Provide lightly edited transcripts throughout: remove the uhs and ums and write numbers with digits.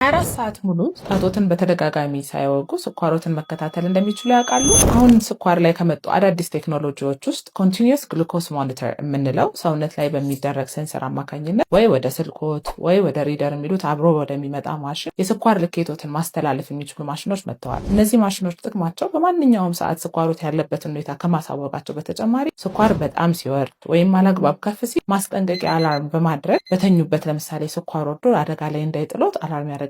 24 ሰዓት ሙሉ ጣቶትን በተደጋጋሚ ሳይወጉ ስኳሮትን መከታተል እንደሚችሉ ያውቃሉ? አሁን ስኳር ላይ ከመጡ አዳዲስ ቴክኖሎጂዎች ውስጥ continuous glucose monitor የምንለው ሰውነት ላይ በሚደረግ sensor አማካኝነት ወይ ወደ ስልኮት ወይ ወደ reader የሚሉት አብሮ ወደሚመጣ ማሽን የስኳር ልኬቶትን ማስተላለፍ የሚችሉ ማሽኖች መጥተዋል። እነዚህ ማሽኖች ጥቅማቸው በማንኛውም ሰዓት ስኳሮት ያለበትን ሁኔታ ከማሳወቃቸው በተጨማሪ ስኳር በጣም ሲወርድ ወይም አላግባብ ከፍ ሲል ማስጠንቀቂያ alarm በማድረግ በተኙበት ለምሳሌ ስኳር ወርዶ አደጋ ላይ እንዳይጥሎት alarm ያደርግና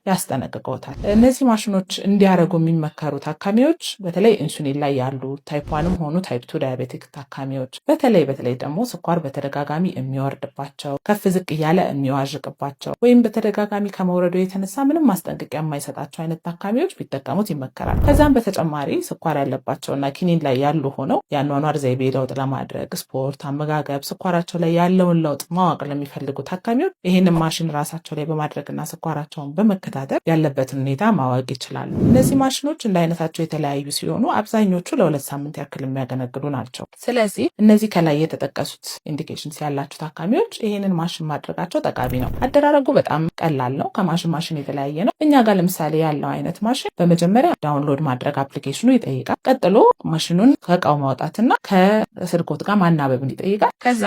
ያስጠነቅቀውታል። እነዚህ ማሽኖች እንዲያደርጉ የሚመከሩ ታካሚዎች በተለይ ኢንሱሊን ላይ ያሉ type 1ም ሆኑ type 2 diabetic ታካሚዎች፣ በተለይ በተለይ ደግሞ ስኳር በተደጋጋሚ የሚወርድባቸው፣ ከፍ ዝቅ እያለ የሚዋዥቅባቸው ወይም በተደጋጋሚ ከመውረዱ የተነሳ ምንም ማስጠንቀቂያ የማይሰጣቸው አይነት ታካሚዎች ቢጠቀሙት ይመከራል። ከዛም በተጨማሪ ስኳር ያለባቸውና ኪኒን ላይ ያሉ ሆነው የአኗኗር ዘይቤ ለውጥ ለማድረግ ስፖርት፣ አመጋገብ፣ ስኳራቸው ላይ ያለውን ለውጥ ማወቅ ለሚፈልጉ ታካሚዎች ይህንን ማሽን ራሳቸው ላይ በማድረግና ስኳራቸውን በመከታተል ያለበትን ሁኔታ ማወቅ ይችላሉ። እነዚህ ማሽኖች እንደ አይነታቸው የተለያዩ ሲሆኑ አብዛኞቹ ለ2 ሳምንት ያክል የሚያገለግሉ ናቸው። ስለዚህ እነዚህ ከላይ የተጠቀሱት indications ያላቸው ታካሚዎች ይህንን ማሽን ማድረጋቸው ጠቃሚ ነው። አደራረጉ በጣም ቀላል ነው። ከማሽን ማሽን የተለያየ ነው። እኛ ጋር ለምሳሌ ያለው አይነት ማሽን በመጀመሪያ download ማድረግ application ኑ ይጠይቃል። ቀጥሎ ማሽኑን ከእቃው ማውጣትና ከስልኮት ጋር ማናበብን ይጠይቃል። ከዛ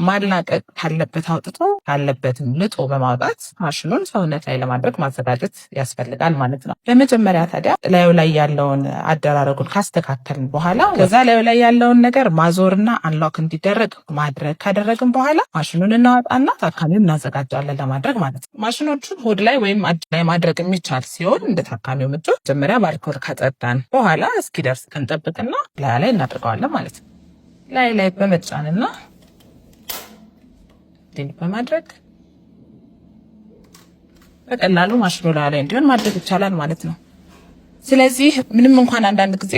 ማላቀቅ ካለበት አውጥቶ ካለበትም ልጦ በማውጣት ማሽኑን ሰውነት ላይ ለማድረግ ማዘጋጀት ያስፈልጋል ማለት ነው። በመጀመሪያ ታዲያ ላዩ ላይ ያለውን አደራረጉን ካስተካከልን በኋላ ከዛ ላዩ ላይ ያለውን ነገር ማዞርና unlock እንዲደረግ ማድረግ ካደረግን በኋላ ማሽኑን እናወጣና ታካሚውን እናዘጋጃለን ለማድረግ ማለት ነው። ማሽኖቹን ሆድ ላይ ወይም እጅ ላይ ማድረግ የሚቻል ሲሆን እንደ ታካሚው ምቾት መጀመሪያ በአልኮል ካጸዳን በኋላ እስኪደርስ እንጠብቅና ላይ ላይ እናደርገዋለን ማለት ነው። ላይ ላይ በመጫንና በማድረግ በቀላሉ ማሽኑ ላይ እንዲሆን ማድረግ ይቻላል ማለት ነው። ስለዚህ ምንም እንኳን አንዳንድ ጊዜ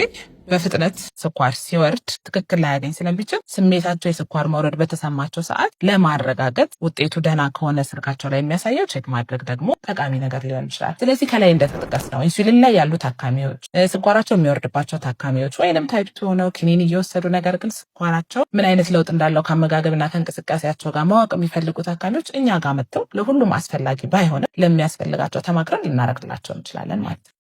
በፍጥነት ስኳር ሲወርድ ትክክል ላያገኝ ስለሚችል ስሜታቸው የስኳር መውረድ በተሰማቸው ሰዓት ለማረጋገጥ ውጤቱ ደህና ከሆነ ስልካቸው ላይ የሚያሳየው check ማድረግ ደግሞ ጠቃሚ ነገር ሊሆን ይችላል። ስለዚህ ከላይ እንደተጠቀስ ነው ኢንሱሊን ላይ ያሉ ታካሚዎች፣ ስኳራቸው የሚወርድባቸው ታካሚዎች ወይንም type 2 ሆነው ኪኒን እየወሰዱ ነገር ግን ስኳራቸው ምን አይነት ለውጥ እንዳለው ከአመጋገብና ከእንቅስቃሴያቸው ጋር ማወቅ የሚፈልጉ ታካሚዎች እኛ ጋር መጥተው ለሁሉም አስፈላጊ ባይሆንም ለሚያስፈልጋቸው ተማክረን ልናደርግላቸው እንችላለን ማለት ነው።